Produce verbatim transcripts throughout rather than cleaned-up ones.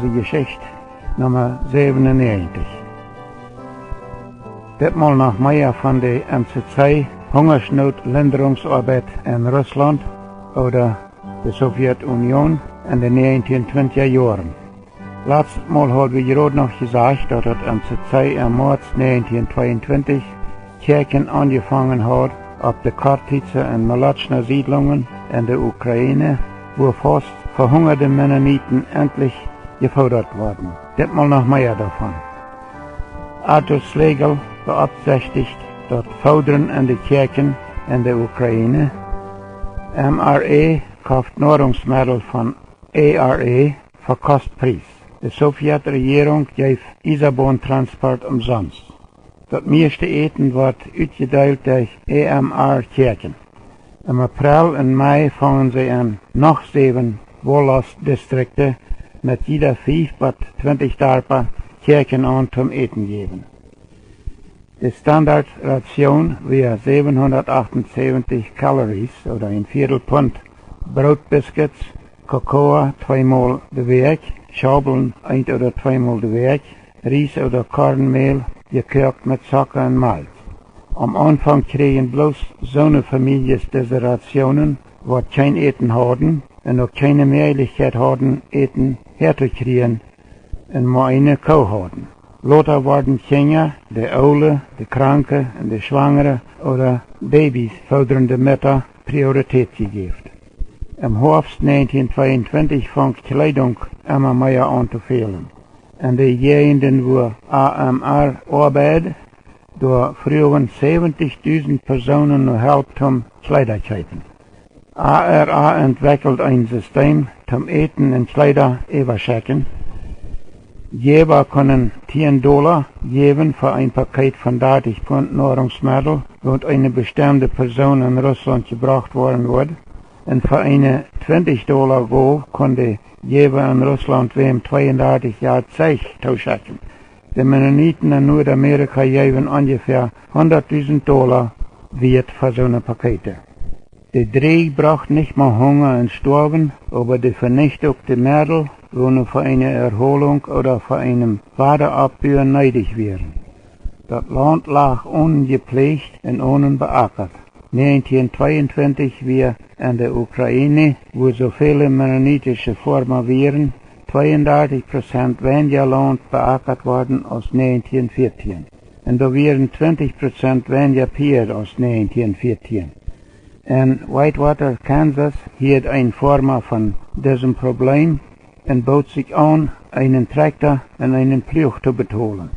Jeschicht Numma säwen un näajentich. Ditmol noch mea von de M C C Hungersnootlinderungsoabeit en Russlaunt ooda de Sowjetunion en de näajentieen twintja Joaren. Latst Mol haud wie jrod noch jesajcht, daut daut M C C em Moaz näajentieen tweeuntwintich Kjäakjen aunjefongen haud opp de Chortitzer un Molotschner Siedlungen en de Ukraine, wua faust vehungade Mennoniten entlich jefoodat worden. Ditmol noch mea doavon. Arthur Schlegel beopsichtijcht daut Foodren en de Kjäakjen en de Ukraine. M R E koft Noarungsmeddel von A R E fa Kostpries. De Sowjetrejierunk jeef Iesabontransport omsonst. Daut mieeschte Äten wort utjedeelt derch A M R Kjäakjen. Em April un Mai fungen see aun, noch säwen Wolostdistrikte met jieda fief bat twintich Darpa Kjäakjen aun toom Äten jäwen. De Standardration wia säwenhundatachtunsäwentich Calories, ooda een Viedel Punt Brootbiscuits, Cocoa tweemol de Wäakj, Schaubeln eent ooda tweemol de Wäakj, Ries ooda Kornmäl, jekoakt met Zocka un Malkj. Aum Aunfank kjrieejen bloos soone Famieljes dise Rationen, waut kjeen Äten hauden un uk kjeene Mäajlichkjeit hauden, Äten häatokjrieen un mau eene Koo hauden. Lota worden Kjinja, de Oole, de Kranke un de Schwangre ooda Babys foodrende Mutta Priorität jejäft. Em Hoafst näajentieen tweeuntwintich funk Kjleedunk emma mea aun to fälen. En de Jäajenden, wua A M R oabeid, doa fruagen säwentijdusent Persoonen no Help toom Kjleeda kjeepen. A R A entwekjeld een Sisteem toom Äten un Kjleeda äwaschekjen. Jäwa kunnen tieen Dola jäwen fa een Pakeet von dartich Punt Noarungsmeddel, waut eene bestemde Persoon en Russlaunt jebrocht woaren wudd. Un fa eene twintich Dola Gow kunn de Jäwa en Russlaunt wäm tweeundartich Joa Zeich tooschekjen. De Mennoniten en Nuadamerika jeewen onjefäa hundatdusent Dola wieet fa soone Pakete. De Dräaj brocht nich mau Hunga un Stoawen, oba dee venicht uk de Meddel, woone fa eene Erholunk ooda fa eenem Wadaoppbuen needich wieren. Daut Launt lach onjepläajt un onbeakat. Näajentieen tweeuntwintich wia en de Ukraine, wua soo väle mennonitische Foarma wieren, tweeundartich Prozent weinja Launt beakat worden aus näajentieen fiatieen. Un doa wieren twintich Prozent weinja Pieed aus näajentieen fiatieen. En Whitewater, Kansas, hieed een Foarma von disem Probleem un boot sikj aun, eenen Trakjta un eenen Pluach to betolen.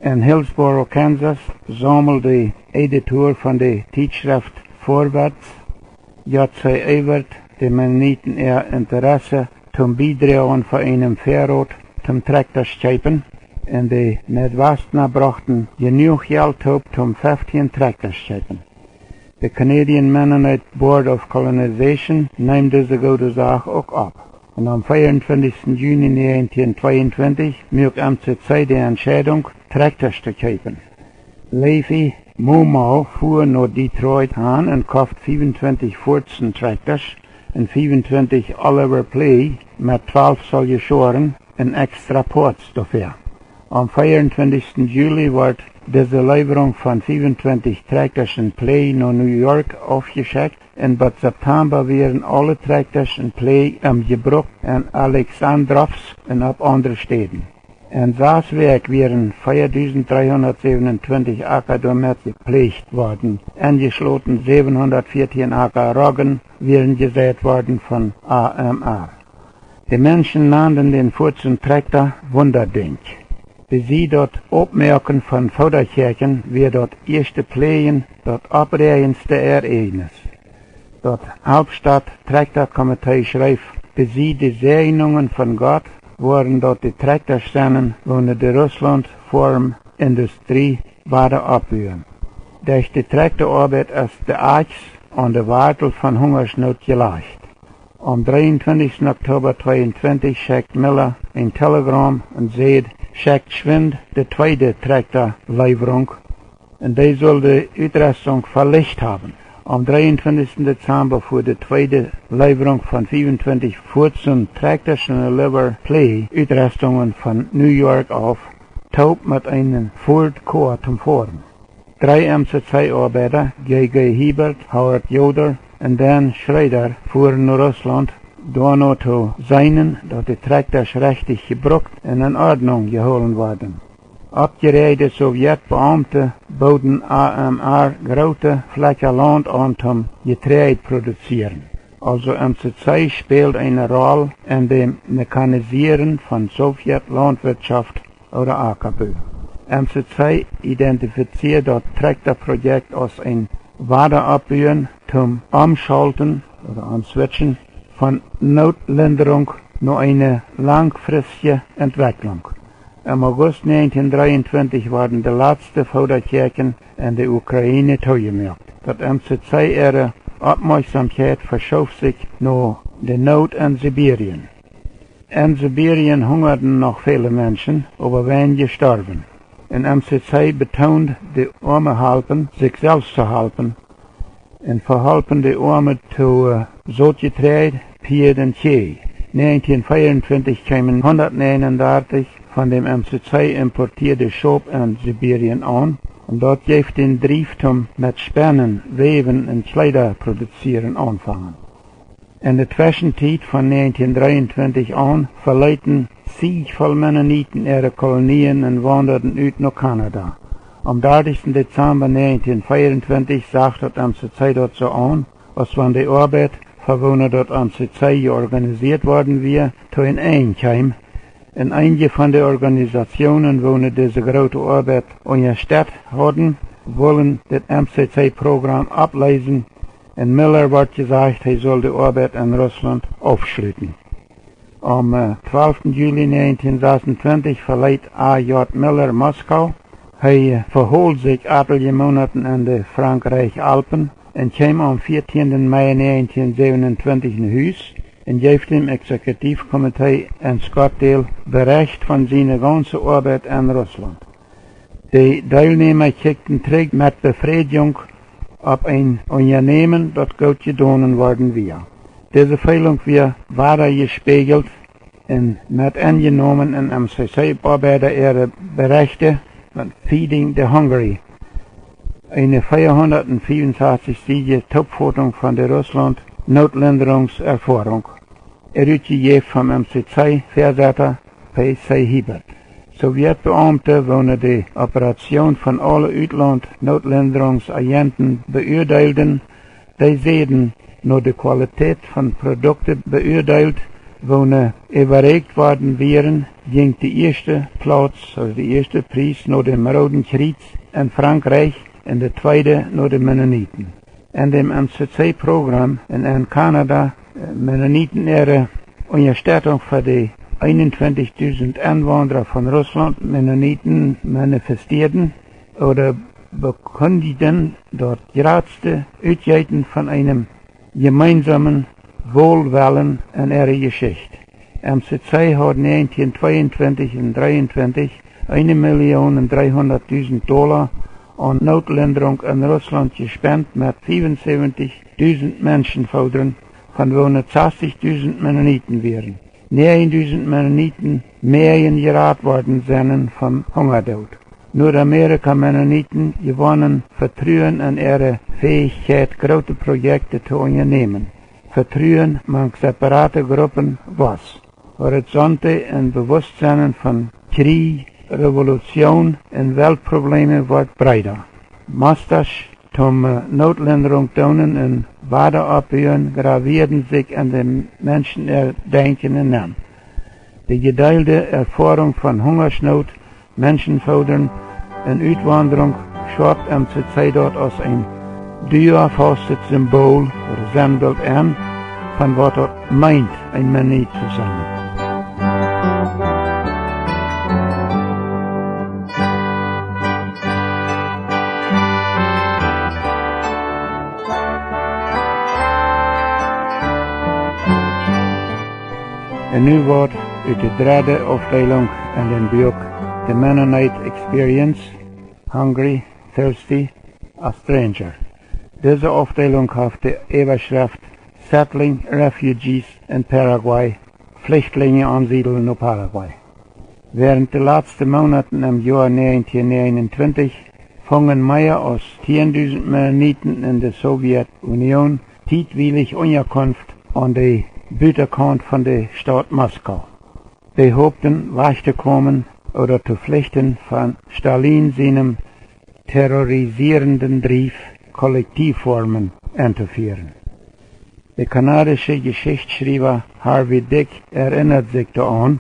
En Hillsboro, Kansas, saumeld de Editor von de Tietschreft Vorwärts, J C Ewert, de Mennoniten äa Interesse toom Biedroagen fa eenem Väarot toom Trakjtasch kjeepen, un de Midwestna brochten jenuach Jelt toop toom feftieen Trakjtasch kjeepen. De Canadian Mennonite Board of Colonization neem dise goode Sach uk opp. Un aum veeauntwintichsten Juni näajentieen tweeuntwintich muak M C C de Entscheidunk, Trakjtasch to kjeepen. Levi Mumo fua no Detroit han un koft fiewuntwintich Fordson Trakjtasch un fiewuntwintich Oliver Pley met twalf Soljeschoaren un extra Poats doafäa. Aum veeauntwintichsten Juli wort dise Leewerunk von fiewuntwintich Trakjtasch un Pley no New York aufjeschekjt, un bat September wieren aule Trakjtasch un Pley em Jebruck en Alexandrowsk un opp aundre Städen. En sas Wäakj wieren veadusent dreehundatsäwenuntwintich Aka doamet jepläajt worden, enjeschloten säwenhundatfiatieen Aka Roggen wieren jeseit worden von A M R. De Menschen nanden dän Fordson Trakjta Wundadenkj. Bie sied daut Oppmoaken von Foodakäakjen wia daut ieeschte Pleajen daut oppräajenste Ereignis. Daut Hauptstadt Trakjta Komitee schreef: Bie sied de Säajnungen von Gott woaren daut de Trakjtasch sennen, woone de Russlaunt Foarm Industrie wada oppbuen. Derch de Trakjtaoabeit es de Akjs aun de Wartel von Hungersnoot jelajcht. Aum dreeuntwintichsten Oktober tweeuntwintich schekjt Miller een Telegramm un säd: Schekjt schwind de tweede Trakjtaleewerunk, un dee sull de Utrustunk velicht haben. Aum dreeuntwintichsten Dezamba fua de tweede Leverunk von fiefuntwintich Fuatzen Trakjtasch un Liver Play Utrestungen von New York auf, toop met eenen Ford Coa toom Foaren. Dree M C C Oabeida, J G Hiebert, Howard Yoder un Dan Schrader, fuaren no Russlaunt, doano to seenen, daut de Trakjtasch rechtich jebrukt un en Ordnunk jehoolen worden. Oppjeräajde Sowjetbeaumte booden A M R groote Flakja Launt aun toom Jeträajd produzieren. Aulsoo M C C späld eene Roll en däm Mechanisieren von Sowjet Launtwirtschaft ooda Akabu. M C C identifizieed daut Trakjtaprojekt aus een Wadaoppbuen toom Omschaulten ooda Omswitchen von Nootlinderunk no eene langfristje Entwekjlunk. Em August näajentieen dreeuntwintich worden de latste Foodakjäakjen en de Ukraine toojemoakt. Daut M C C äare Oppmoakjsomkjeit veschoof sikj no de Noot en Sibirien. En Sibirien hungaden noch väle Menschen, oba weinje storwen. Un M C C betoond de Oame halpen, sikj selfst to halpen, un veholpen de Oame to, äh, Sotjeträajd, Pieed un Kjieej. Näajentieen veeauntwintich kjeemen hundatnäajenundartich von däm M C C importieede Schop en Sibirien aun, un daut jeef dän Drief toom met Spennen, Wäwen un Kjleeda produzieren aunfangen. En de Tweschentiet von näajentieen dreeuntwintich aun veleeten Siech voll Mennoniten äare Kolonien un waundaden ut no Kanada. Aum dartichsten Dezamba näajentieen veeauntwintich sach daut M C C daut soo aun, aus wan de Oabeit, fa woone daut M C C jeorganisieet worden wia, to een Enj kjeem, un eenje von de Organisazionen, woone dise groote Oabeit unjastett hauden, wullen dit M C C Program oppleesen, un Miller wort jesajcht, hee sull de Oabeit en Russlaunt aufschluten. Aum, äh, twalften Juli näajentieen sasuntwintich veleet A J Miller Moskau. Hee, äh, vehool sikj atelje Moonaten en de Frankreich Alpen un kjeem aum vieetieenden Mei näajentieen säwenuntwintich no Hus un jeef däm Exekutivkomitee en Scottsdale Berecht von siene gaunze Oabeit en Russlaunt. De Deelnäma kjikjten trigj met Befrädjunk opp een Unjanämen, daut goot jedonen worden wia. Dise Feelunk wia wada jespäajelt un met enjenomen en M C C Oabeida äare Berechte met Feeding the Hungry, eene veahundatfiefunsastich siedje Toopfotunk von de Russlaunt Nootlinderungserfoarunk, erutjejäft vom M C C Väasetta P C Hiebert. Sowjetbeaumte, woone de Operation von aule Utlaunt Nootlinderungsagenten beuadeelden, dee säden, no de Qualität von Produkte beuadeelt, woone äwaräakjt worden wieren, jinkj de ieeschte Plauz, aulsoo de ieeschte Pries, no däm Rooden Kjriez en Frankreich un de tweede no de Mennoniten. En däm M C C Program un en Kanada, äh, Mennoniten äare Unjastettunk fa de eenuntwintichdusent Enwaundra von Russlaunt, Mennoniten, manifestieeden ooda bekundijden daut jratste Utjeeten von eenem jemeensomen Woolwellen en äare Jeschicht. M C C haud näajentieen tweeuntwintich un dreeuntwintich eene Million un dreehundatdusent Dolla aun Nootlinderunk en Russlaunt jespent met fiefunsebentijdusent Menschenfoodren, von woone sastichdusent Mennoniten wieren. Näajendusent Mennoniten moaken jerat worden sennen vom Hungadoot. Nuadamerika Mennoniten jewonnen Vetruen en äare Fäichkjeit, groote Projekte to unjanämen. Vetruen mank separate Gruppen wos. Horizonte un Bewusstsennen von Kjrieej, Revolution un Weltprobleme wort breeda. Mostren toom, äh, Nootlinderunk doonen un Wadaoppbuen gravieeden sikj en de Menschen äa Denkjen nenn. De jedeelde Erfoarunk von Hungasnoot, Menschenfoodren un Utwaundrunk schauft M C C daut aus een duafastet Symbol ooda Sennbilt aun von waut daut meent, een Mennonit to sennen. Un nu woat ut de dredde Aufdeelunk en dän Buak The Mennonite Experience, Hungry, Thirsty, a Stranger. Dise Aufdeelunk haft de Äwaschreft Settling Refugees in Paraguay, Flichtlinje aunsiedlen no Paraguay. Während de latste Moonaten em Joa näajentieen näajenuntwintich fungen mea aus tiendusent Mennoniten en de Sowjetunion tietwielich Unjakunft aun de Butakaunt von de Staut Moskau. Dee hopten wajch to komen ooda to flichten von Stalin sienem terrorisierenden Drief, Kollektivformen entofieren. De kanadische Jeschichtschriewa Harvey Dick erinnat sikj doaraun,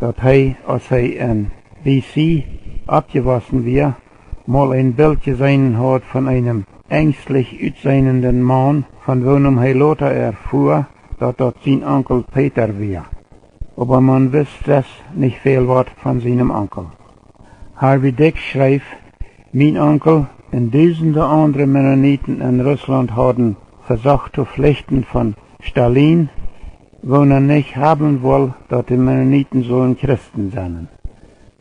daut hee, aus hee en B C oppjewossen wia, mol een Bilt jeseenen haud von eenem enjstlich utseenenden Maun, von woonem hee lota erfua, daut daut sien Onkel Peter wia. Oba maun wist sest nich väl waut von sienem Onkel. Harvey Dick schreef: Mien Onkel un dusende aundre Mennoniten en Russlaunt hauden vesocht to flichten von Stalin, woona nich haben wull, daut de Mennoniten sullen Christen sennen.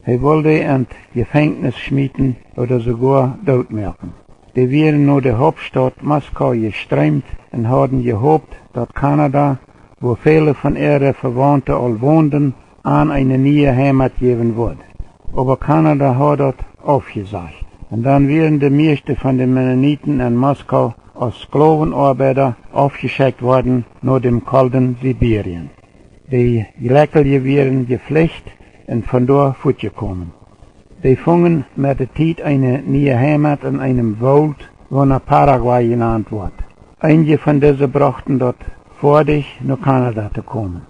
Hee wull dee en Jefenkjnis schmieten ooda soogoa dootmoaken. Dee wieren no de Hauptstaut Moskau jestreemt un hauden jehopt, daut Kanada, wua väle von äare Vewaunte aul wonden, an eene niee Heimat jäwen wudd. Oba Kanada haud daut aufjesajcht. Un dan wieren de mieeschte von de Mennoniten en Moskau aus Sklowenorbeida aufjeschekjt worden no däm kolden Sibirien. De Jlekjelje wieren jeflicht un von doa fuatjekomen. Dee fungen met de Tiet eene niee Heimat en eenem Woolt, woona Paraguay jenant woat. Eenje von dise brochten daut foadich, no Kanada to komen.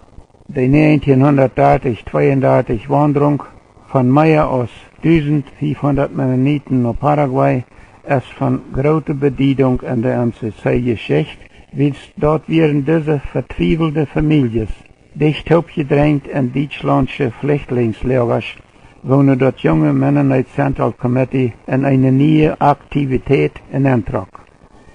De näajentieen dartich, tweeundartich Waundrunk von mea aus dusent fiefhundat Mennoniten no Paraguay es von groote Bediedunk en de M C C Jeschicht, wiels daut wieren dise vetwiewelde Famieljes, dicht toopjedrenjt en dietschlaundsche Flichtlingsloagasch, woona daut junge Mennonite Central Committee en eene niee Aktiwität enentrok.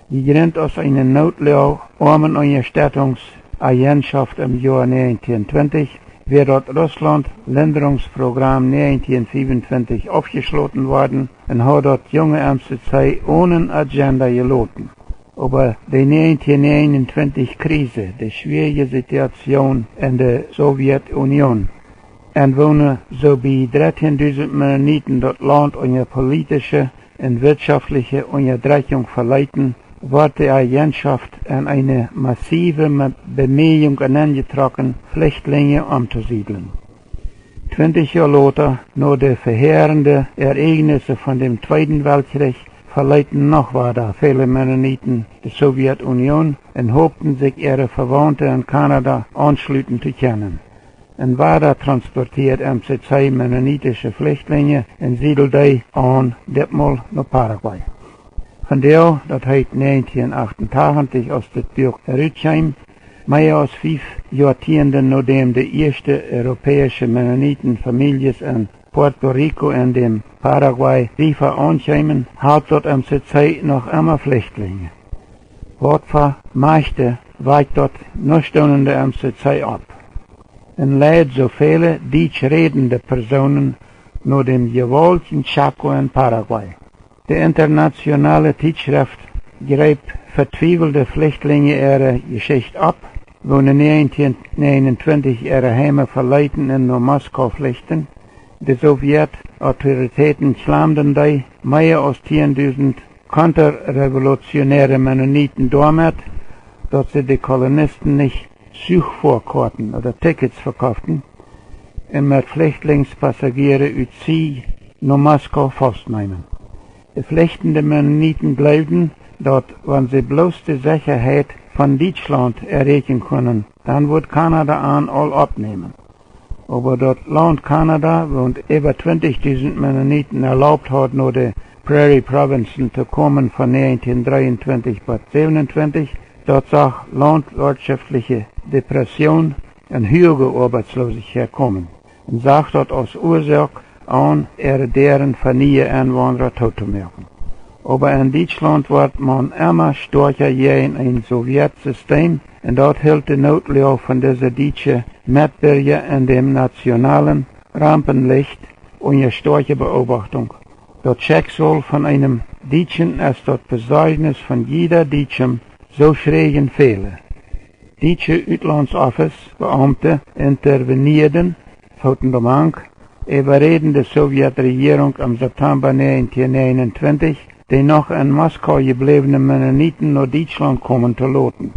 Jejrint aus eene Nootloag-Oamenunjastettungs-Agentschoft em Joa näajentieen twintich, wia daut Russlaunt-Lindrungsprogramm näajentieen fiewuntwintich aufjeschloten worden un haud daut junge M C C onen Agenda jeloten. Oba de näajentieen näajenuntwintich Krise, de schwierje Situation en de Sowjetunion, en woone soo bie dartieen dusent Mennoniten daut Launt unja politische un wirtschoftliche Unjadrekjunk veleeten, wort de Agentschoft en eene massive Me-, Bemieejunk enenjetrocken, Flichtlinje omtosiedlen. Twintich Joa lota, no de vehärende Ereignisse von däm Tweeden Weltkjrich, veleeten noch wada väle Mennoniten de Sowjetunion un hopten sikj äare Vewaunte en Kanada aunschluten to kjennen. Un wada transportieed M C C mennonitische Flichtlinje un siedeld dee aun, ditmol no Paraguay. Vondoag, daut heet näajentieen acht un tachentich, aus dit Buak rutkjeem, mea aus fief Joatieenden nodäm de ieeschte europäische Mennoniten-Famieljes en Puerto Rico en däm Paraguay River aunkjeemen, halpt daut M C C noch emma Flichtlinje. Waut fa Majchte wajcht daut nu stonende M C C opp? Un leid soo väle dietsch rädende Persoonen no däm jewaultjen Chaco en Paraguay. De internationale Tietschreft jreep vetwiewelde Flichtlinje äare Jeschicht opp, woone näajentieen näajenuntwintich äare Heime veleeten un no Moskau flichten. De Sowjetautoritäten kjlamden dee mea aus tieen dusent kontrarevolutionäre Mennoniten doamet, daut see de Kolonisten nich Zuchfoakoaten ooda Tickets vekoften un met Flichtlingspassagere ut Ziel no Moskau faustneemen. De flichtende Mennoniten jleewden, daut wan see bloos de Sechaheit von Dietschlaunt erräkjen kunnen, dan wudd Kanada an aul oppnämen. Oba daut Launt Kanada, waut äwa twintich dusent Mennoniten erlaubt haud, no de Prairie Provinzen to komen von näajentieen dreeuntwintich bat säwenuntwintich, daut sach launtwirtschoftliche Depression un huage Oabeitslosichkjeit komen un sach daut aus Uasoak aun, äare Däaren fa niee Enwaundra tootomoaken. Oba en Dietschlaunt wort maun emma stoakja jäajen een Sowjetsistem, un daut hilt de Nootloag von dise dietsche Metbirja en däm nationalen Rampenlicht unja stoakje Beobachtunk. Daut Schekjsal von eenem Dietschen es daut Besorjnis von jieda Dietschem, soo schräjen väle. Dietsche Utlandsoffis Beaumte intervenieeden, foten domank, äwaräden de Sowjetregierunk em September negentien negenuntwintich, de noch en Moskau jebläwne Mennoniten no Dietschlaunt komen to loten.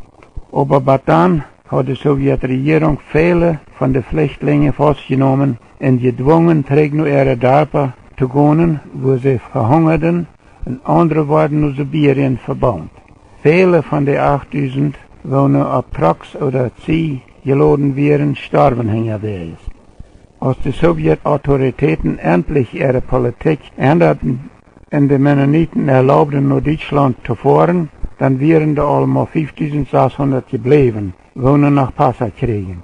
Oba bat dan haud de Sowjetregierunk väle von de Flichtlinje faustjenomen un jedwungen, trigj no äare Darpa to gonen, wua see vehungaden, un aundre worden no Sibirien vebaunt. Väle von de achtdusent, woone opp Trucks ooda Zieej jeloden wieren, storwen hinjawäajes. Aus de Sowjetautoritäten entlich äare Politik endaden un de Mennoniten erlaubden, no Dietschlaunt to foaren, dan wieren doa aul mau fiefdusentsasshunnat jebläwen, woone noch Passa kjrieejen.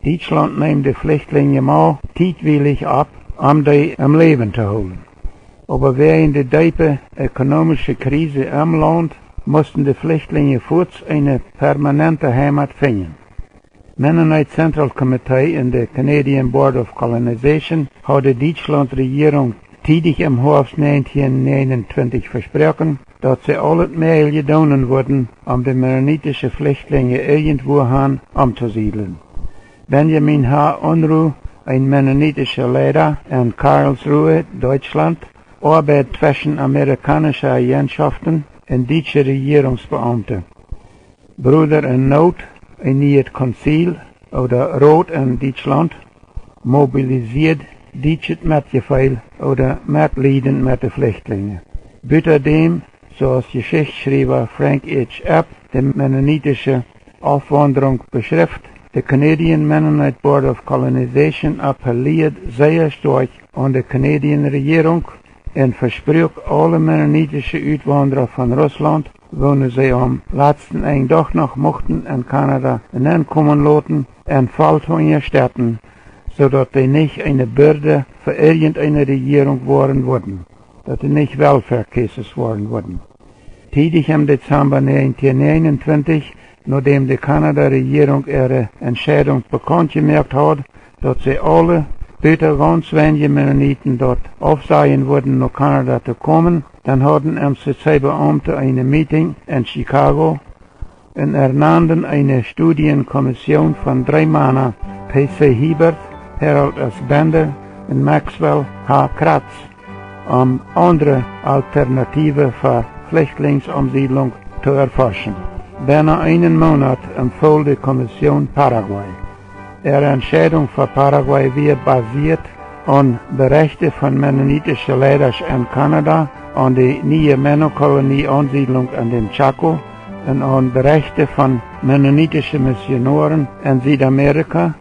Dietschlaunt neem de Flichtlinje mau tietwielich opp, om dee em Läwen to hoolen. Oba wäajen de deepe ökonomische Krise em Launt musten de Flichtlinje fuaz eene permanente Heimat finjen. Mennonite Central Committee un de Canadian Board of Colonization hauden de Dietschlaunt Regierunk tiedich em Hoafst negentien negenuntwintich vesproaken, daut see aulet mäajelje doonen wudden, om de mennonitische Flichtlinje irjentwua han omtosiedlen. Benjamin H. Unruh, een mennonitischa Leida en Karlsruhe, Dietschlaunt, oabeid tweschen amerikaunische Agentschoften un dietsche Regierungsbeaumte. Brooda en Noot, een nieet Konzil ooda Rot en Dietschlaunt, mobilisieed dietschet Metjefeel ooda Metlieden met de Flichtlinje. Buta däm, soo aus Jeschichtschrieva Frank H. Epp de mennonitische Aufwaundrunk beschrift, de Canadian Mennonite Board of Colonization appelieed sea stoakj aun de Canadian Regierunk un vespruak aule mennonitische Utwaundra von Russlaunt, woone see aum latsten Enj doch noch muchten en Kanada nenkomen loten, en voll to unjastetten, soo daut dee nich eene Bürda fa irjenteene Regierunk woaren wudden, daut dee nich Welfare Cases woaren wudden. Tiedich em Dezemba negentien negenuntwintich, nodäm de Kanada Regierunk äare Entscheidunk bekaunt jemoakt haud, daut see aule buta gaunz weinje Mennoniten daut aufsajen wudden, no Kanada to komen, dan hauden M C C Beaumte eene Meeting en Chicago un ernanden eene Studienkommission von dree Mana, P C Hiebert, Harold S. Bender un Maxwell H. Kratz, om aundre Alternativen fa Flichtlingsomsiedlunk to erforschen. Bennen eenen Moonat empfool de Kommission Paraguay. Äare Entscheidunk fa Paraguay wia basieet aun Berechte von mennonitische Leidasch en Kanada, aun de niee Mennokolonie Aunsiedlunk en däm Chaco un aun Berechte von mennonitische Missionoaren en Südamerika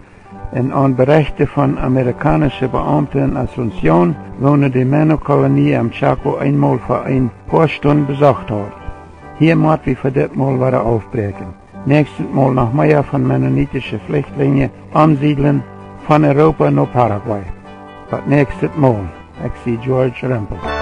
un aun Berechte von amerikaunische Beaumte en Asunción, woone de Mennokolonie em Chaco eenmol fa een poa Stund besocht haud. Hia mott wie fa dit Mol wada aufbräakjen. Näakjstet Mol noch mea von mennonitische Flichtlinje omsiedlen von Europa no Paraguay. Bat näakjstet Mol, ekj sie George Rempel.